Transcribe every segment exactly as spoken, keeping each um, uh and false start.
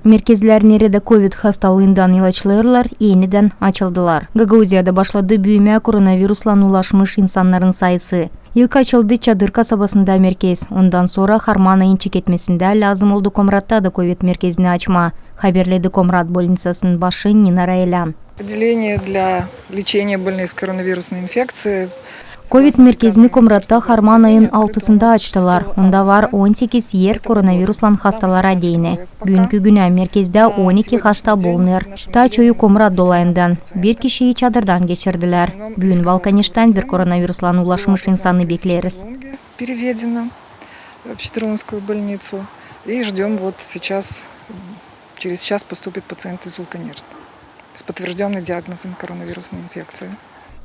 Merkezlär, neredä kovid hastalıından ilaçlêêrlar, enidän açıldılar. Gagauziyada başladı büüymää koronaviruslan ulaşmış insannarın sayısı. İlk açıldı Çadır kasabasında merkez, ondan sora harman ayın çeketmesindä lääzım oldu Komratta da kovid merkezini açmaa, haberledi Komrat bolnitsasının başı Nina Raelän. Отделение для лечения больных с коронавирусной инфекцией. Kovid merkezini Komratta harman ayın altısında açtılar. Onda var on sekiz er koronaviruslan hastalara deyni. Büünkü günä merkezdä on iki hasta bulunêr. Taa çoyu Komrat dolayından. Bir kişiyi çadırdan geçirdilär. Büün Valkaneştän bir koronaviruslan ulaşmış insanı bekleeriz. Переведено в Читырунскую больницу. И ждём вот сейчас, через час поступит пациент из Вулканешта с подтверждённой диагнозом коронавирусной инфекции.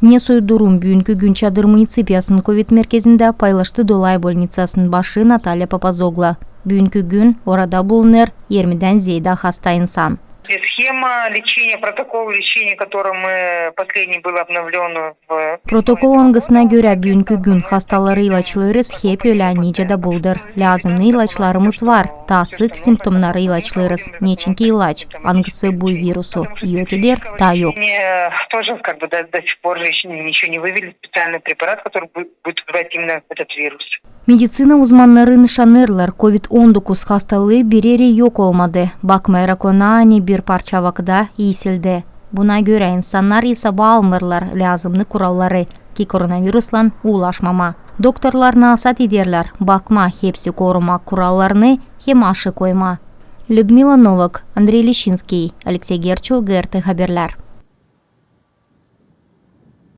Ne soy durum büünkü gün Çadır municipiyasının kovid merkezindä, paylaştı Dolay bolnitsasının başı Natalya Papazogla. Büünkü gün orada bulunêr irmidän zeedä hasta insan. Схема лечения, протокол лечения, который мы последний был обновлён в Protokol, angısına görä büünkü gün hastaları ilaçlêêrız, hep ölä nicä dä bıldır. Lääzımnı ilaçlarımız var, taa sık simptomnarı ilaçlêêrız, neçinki ilaç, angısı bu virusu yok eder, taa yok. Тоже как бы до, до сих пор же ещё ничего не вывели, специальный препарат, который будет убивать именно этот вирус. Meditsina uzmannarı nışanêrlar, kovid on dokuz hastalıı bireri yok olmadı. Bakmayararak ona, ani bir parça vakıda iisildi. Buna görä insannar isaba almêêrlar lääzımnı kuralları, ki koronaviruslan ulaşmamaa. Doktorlar nasaat ederlär bakmaa hepsi korumak kurallarını hem aşı koymaa. Lüdmila Novak, Andrey Lişinskiy, Aleksey Gerçu, GRT Haberlär.